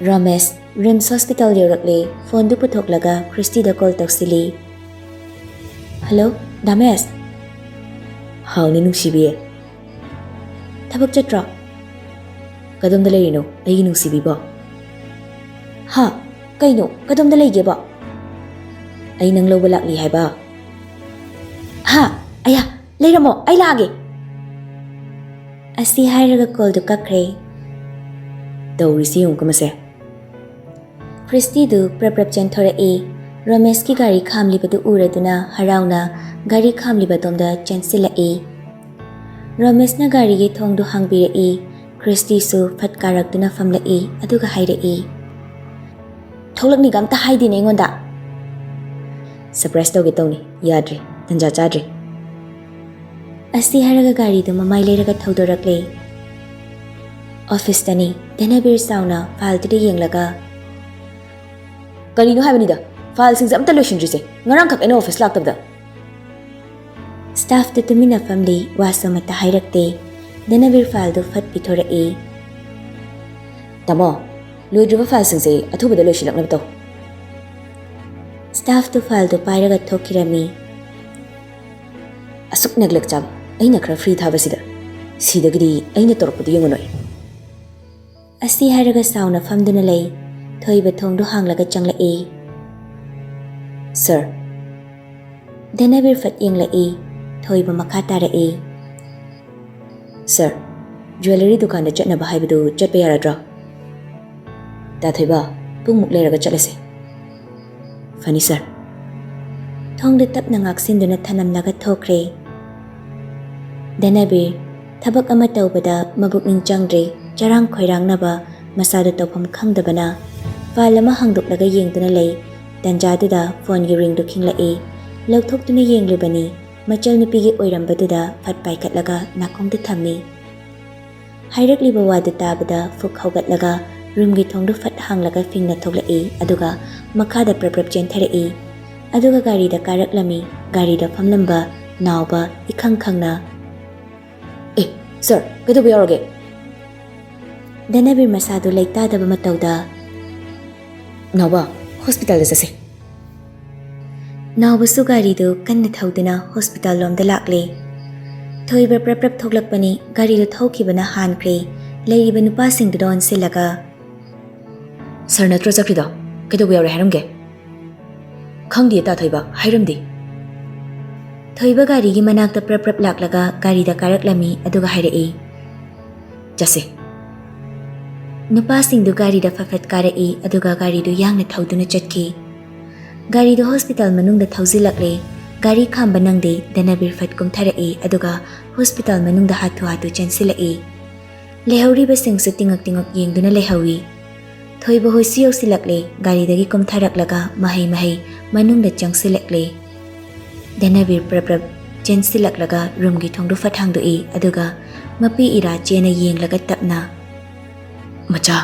ꯔꯣꯃꯦꯁ ꯔꯤꯝꯁ ꯍꯣꯁꯄꯤꯇꯥꯜ ꯌꯧꯔꯛꯂꯦ꯫ ꯐꯣꯟꯗꯨ ꯄꯨꯊꯣꯛꯂꯒ ꯈ꯭ꯔꯤꯁꯇꯤꯗ ꯀꯣꯜ ꯇꯧꯁꯤꯜꯂꯤ꯫ "ꯍꯜꯂꯣ, ꯗꯥꯃꯦꯁ?" "ꯍꯥꯎꯅꯦ ꯅꯨꯡꯁꯤꯕꯤ꯫ ꯊꯕꯛ ꯆꯠꯇ꯭ꯔꯣ?" "ꯀꯗꯣꯝꯗ ꯂꯩꯔꯤꯅꯣ ꯑꯩꯒꯤ ꯅꯨꯡꯁꯤꯕꯤꯕꯣ?" "ꯍꯥ? ꯀꯩꯅꯣ? ꯀꯗꯣꯝꯗ ꯂꯩꯒꯦꯕꯣ?" "ꯑꯩ ꯅꯪ ꯂꯧꯕ ꯂꯥꯛꯂꯤ ꯍꯥꯏꯕ꯫" "ꯍꯥ? ꯑꯌꯥ, ꯂꯩꯔꯝꯃꯣ, ꯑꯩ ꯂꯥꯛꯑꯒꯦ꯫" ꯑꯁꯤ ꯍꯥꯏꯔꯒ ꯀꯣꯜꯗꯨ ꯀꯛꯈ꯭ꯔꯦ꯫ ꯇꯧꯔꯤꯁꯤ ꯌꯦꯡꯉꯨꯀꯣ ꯃꯁꯦ꯫ ꯈ꯭ꯔꯤꯁꯇꯤꯗꯨ ꯄ꯭ꯔꯞ ꯄ꯭ꯔꯞ ꯆꯦꯟꯊꯣꯔꯛꯏ꯫ ꯔꯣꯃꯦꯁꯀꯤ ꯒꯥꯔꯤ ꯈꯥꯝꯂꯤꯕꯗꯨ ꯎꯔꯗꯨꯅ ꯍꯔꯥꯎꯅ ꯒꯥꯔꯤ ꯈꯥꯝꯂꯤꯕꯗꯣꯝꯗ ꯆꯦꯟꯁꯤꯜꯂꯛꯏ꯫ ꯔꯣꯃꯦꯁꯅ ꯒꯥꯔꯤꯒꯤ ꯊꯣꯡꯗꯨ ꯍꯥꯡꯕꯤꯔꯛꯏ꯫ ꯈ꯭ꯔꯤꯁꯇꯤꯁꯨ ꯐꯠ ꯀꯥꯔꯛꯇꯨꯅ ꯐꯝꯂꯛꯏ, ꯑꯗꯨꯒ ꯍꯥꯏꯔꯛꯏ, "ꯊꯣꯛꯂꯛꯅꯤꯒ ꯑꯝꯇ ꯍꯥꯏꯗꯦꯅꯦ ꯑꯩꯉꯣꯟꯗ꯫" "ꯁꯔꯄ꯭ꯔꯥꯏꯁ ꯇꯧꯒꯦ ꯇꯧꯅꯤ, ꯌꯥꯗ꯭ꯔꯤ, ꯇꯟꯖꯥ ꯆꯥꯗ꯭ꯔꯤ꯫" ꯑꯁꯤ ꯍꯥꯏꯔꯒ ꯒꯥꯔꯤꯗꯨ ꯃꯃꯥꯏ ꯂꯩꯔꯒ ꯊꯧꯗꯣꯔꯛꯂꯦ꯫ ꯑꯣꯐꯤꯁꯇꯅꯤ꯫ ꯙꯅꯕꯤꯔ ꯆꯥꯎꯅ ꯐꯥꯏꯜꯗꯨꯗ ꯌꯦꯡꯂꯒ, "ꯀꯔꯤꯅꯣ ꯍꯥꯏꯕꯅꯤꯗ, ꯐꯥꯏꯜꯁꯤꯡꯁꯦ ꯑꯝꯇ ꯂꯣꯏꯁꯤꯟꯗ꯭ꯔꯤꯁꯦ, ꯉꯔꯥꯡꯈꯛ ꯑꯩꯅ ꯑꯣꯐꯤꯁ ꯂꯥꯛꯇꯕꯗ?" ꯁ꯭ꯇꯥꯐꯇꯨ ꯇꯨꯃꯤꯟꯅ ꯐꯝꯂꯤ, ꯋꯥꯁꯨ ꯑꯃꯠꯇ ꯍꯥꯏꯔꯛꯇꯦ꯫ ꯙꯅꯕꯤꯔ ꯐꯥꯏꯜꯗꯨ ꯐꯠ ꯄꯤꯊꯣꯔꯛꯏ꯫ "ꯇꯥꯃꯣ, ꯂꯣꯏꯗ꯭ꯔꯤꯕ ꯐꯥꯏꯜꯁꯤꯡꯁꯦ ꯑꯊꯨꯕꯗ ꯂꯣꯏꯁꯤꯜꯂꯛꯅꯕ ꯇꯧ꯫" ꯁ꯭ꯇꯥꯐꯇꯨ ꯐꯥꯏꯜꯗꯨ ꯄꯥꯏꯔꯒ ꯊꯣꯛꯈꯤꯔꯝꯃꯤ꯫ "ꯑꯁꯨꯛ ꯅꯦꯒ꯭ꯂꯦꯛ ꯆꯥꯕ ꯑꯩꯅ ꯈꯔ ꯐ꯭ꯔꯤ ꯊꯥꯕꯁꯤꯗ, ꯁꯤꯗꯒꯤꯗꯤ ꯑꯩꯅ ꯇꯧꯔꯛꯄꯗꯨ ꯌꯦꯡꯉꯨ ꯅꯣꯏ꯫" ꯑꯁꯤ ꯍꯥꯏꯔꯒ ꯆꯥꯎꯅ ꯐꯝꯗꯨꯅ ꯂꯩ꯫ ꯊꯣꯏꯕ ꯊꯣꯡꯗꯨ ꯍꯥꯡꯂꯒ ꯆꯪꯂꯛꯏ꯫ "ꯁꯔ꯫" ꯙꯅꯕꯤꯔ ꯐꯠ ꯌꯦꯡꯂꯛꯏ꯫ ꯊꯣꯏꯕ ꯃꯈꯥ ꯇꯥꯔꯛꯏ꯫ "ꯁꯔ, ꯖ꯭ꯋꯦꯂꯔꯤ ꯗꯨꯀꯥꯟꯗ ꯆꯠꯅꯕ ꯍꯥꯏꯕꯗꯨ ꯆꯠꯄ ꯌꯥꯔꯗ꯭ꯔꯣ?" "ꯇꯥ ꯊꯣꯏꯕ, ꯄꯨꯡꯃꯨꯛ ꯂꯩꯔꯒ ꯆꯠꯂꯁꯦ꯫" "ꯐꯅꯤ ꯁꯔ꯫" ꯊꯣꯡꯗꯨ ꯇꯞꯅ ꯉꯥꯛꯁꯤꯟꯗꯨꯅ ꯊꯅꯝꯂꯒ ꯊꯣꯛꯈ꯭ꯔꯦ꯫ ꯙꯅꯕꯤꯔ, ꯊꯕꯛ ꯑꯃ ꯇꯧꯕꯗ ꯃꯕꯨꯛꯅꯤꯡ ꯆꯪꯗ꯭ꯔꯦ, ꯆꯔꯥꯡ ꯈꯣꯏꯔꯥꯡꯅꯕ, ꯃꯁꯥꯗ ꯇꯧꯐꯝ ꯈꯪꯗꯕꯅ ꯐꯥꯏꯜ ꯑꯃ ꯍꯥꯡꯗꯣꯛꯂꯒ ꯌꯦꯡꯗꯨꯅ ꯂꯩ꯫ ꯇꯟꯖꯥꯗꯨꯗ ꯐꯣꯟꯒꯤ ꯔꯤꯡꯗꯨ ꯈꯤꯡꯂꯛꯏ꯫ ꯂꯧꯊꯣꯛꯇꯨꯅ ꯌꯦꯡꯂꯨꯕꯅꯤ, ꯃꯆꯜ ꯅꯨꯄꯤꯒꯤ ꯑꯣꯏꯔꯝꯕꯗꯨꯗ ꯐꯠ ꯄꯥꯏꯈꯠꯂꯒ ꯅꯥꯀꯣꯡꯗ ꯊꯝꯃꯤ꯫ ꯍꯥꯏꯔꯛꯂꯤꯕ ꯋꯥꯗꯨ ꯇꯥꯕꯗ ꯐꯨꯛ ꯍꯧꯒꯠꯂꯒ ꯔꯨꯝꯒꯤ ꯊꯣꯡꯗꯨ ꯐꯠ ꯍꯥꯡꯂꯒ ꯐꯤꯡꯅ ꯊꯣꯛꯂꯛꯏ, ꯑꯗꯨꯒ ꯃꯈꯥꯗ ꯄ꯭ꯔꯞ ꯄ꯭ꯔꯞ ꯆꯦꯟꯊꯔꯛꯏ꯫ ꯑꯗꯨꯒ ꯒꯥꯔꯤꯗ ꯀꯥꯔꯛꯂꯝꯃꯤ꯫ ꯒꯥꯔꯤꯗ ꯐꯝꯂꯝꯕ ꯅꯥꯎꯕ ꯏꯈꯪ ꯈꯪꯅ, "ꯑꯦ, ꯁꯥꯔ, ꯀꯩꯗꯧꯕ ꯌꯥꯎꯔꯒꯦ?" ꯙꯅꯕꯤꯔ ꯃꯁꯥꯗꯨ ꯂꯩꯇꯥꯗꯕ ꯃꯇꯧꯗ, "ꯅꯥꯎꯕ, ꯍꯣꯁꯄꯤꯇꯥꯜꯗ ꯆꯠꯁꯦ꯫" ꯅꯥꯎꯕꯁꯨ ꯒꯥꯔꯤꯗꯨ ꯀꯟꯅ ꯊꯧꯗꯨꯅ ꯍꯣꯁꯄꯤꯇꯥꯜ ꯂꯣꯝꯗ ꯂꯥꯛꯂꯦ꯫ ꯊꯣꯏꯕ ꯄ꯭ꯔꯞ ꯄ꯭ꯔꯞ ꯊꯣꯛꯂꯛꯄꯅꯤ꯫ ꯒꯥꯔꯤꯗꯨ ꯊꯧꯈꯤꯕꯅ ꯍꯥꯟꯈ꯭ꯔꯦ꯫ ꯂꯩꯔꯤꯕ ꯅꯨꯄꯥꯁꯤꯡꯗꯨꯗ ꯑꯣꯟꯁꯤꯜꯂꯒ, "ꯁꯥꯔ ꯅꯠꯇ꯭ꯔꯣ ꯆꯠꯈ꯭ꯔꯤꯗꯣ? ꯀꯩꯗꯧꯕ ꯌꯥꯎꯔꯦ ꯍꯥꯏꯔꯝꯒꯦ?" "ꯈꯪꯗꯦ ꯇꯥ ꯊꯣꯏꯕ, ꯍꯥꯏꯔꯝꯗꯦ꯫" ꯊꯣꯏꯕ ꯒꯥꯔꯤꯒꯤ ꯃꯅꯥꯛꯇ ꯄ꯭ꯔꯞ ꯄ꯭ꯔꯞ ꯂꯥꯛꯂꯒ ꯒꯥꯔꯤꯗ ꯀꯥꯔꯛꯂꯝꯃꯤ, ꯑꯗꯨꯒ ꯍꯥꯏꯔꯛꯏ, "ꯆꯠꯁꯦ꯫" ꯅꯨꯄꯥꯁꯤꯡꯗꯨ ꯒꯥꯔꯤꯗ ꯐꯠ ꯐꯠ ꯀꯥꯔꯛꯏ, ꯑꯗꯨꯒ ꯒꯥꯔꯤꯗꯨ ꯌꯥꯡꯅ ꯊꯧꯗꯨꯅ ꯆꯠꯈꯤ꯫ ꯒꯥꯔꯤꯗꯨ ꯍꯣꯁꯄꯤꯇꯥꯜ ꯃꯅꯨꯡꯗ ꯊꯧꯖꯤꯜꯂꯛꯂꯦ꯫ ꯒꯥꯔꯤ ꯈꯥꯝꯕ ꯅꯪꯗꯦ, ꯙꯅꯕꯤꯔ ꯐꯠ ꯀꯨꯝꯊꯔꯛꯏ, ꯑꯗꯨꯒ ꯍꯣꯁꯄꯤꯇꯥꯜ ꯃꯅꯨꯡꯗ ꯍꯥꯊꯨ ꯍꯥꯊꯨ ꯆꯦꯟꯁꯤꯜꯂꯛꯏ꯫ ꯂꯩꯍꯧꯔꯤꯕꯁꯤꯡꯁꯨ ꯇꯤꯉꯛ ꯇꯤꯉꯛ ꯌꯦꯡꯗꯨꯅ ꯂꯩꯍꯧꯏ꯫ ꯊꯣꯏꯕ ꯍꯣꯏꯁꯨ ꯌꯧꯁꯤꯜꯂꯛꯂꯦ꯫ ꯒꯥꯔꯤꯗꯒꯤ ꯀꯨꯝꯊꯔꯛꯂꯒ ꯃꯍꯩ ꯃꯍꯩ ꯃꯅꯨꯡꯗ ꯆꯪꯁꯤꯜꯂꯛꯂꯦ꯫ ꯙꯅꯕꯤꯔ ꯄ꯭ꯔꯞ ꯄ꯭ꯔꯞ ꯆꯦꯟꯁꯤꯜꯂꯛꯂꯒ ꯔꯨꯝꯒꯤ ꯊꯣꯡꯗꯨ ꯐꯠ ꯍꯥꯡꯗꯣꯛꯏ, ꯑꯗꯨꯒ ꯃꯄꯤ ꯏꯔꯥ ꯆꯦꯅ ꯌꯦꯡꯂꯒ ꯇꯞꯅ, "ꯃꯆꯥ,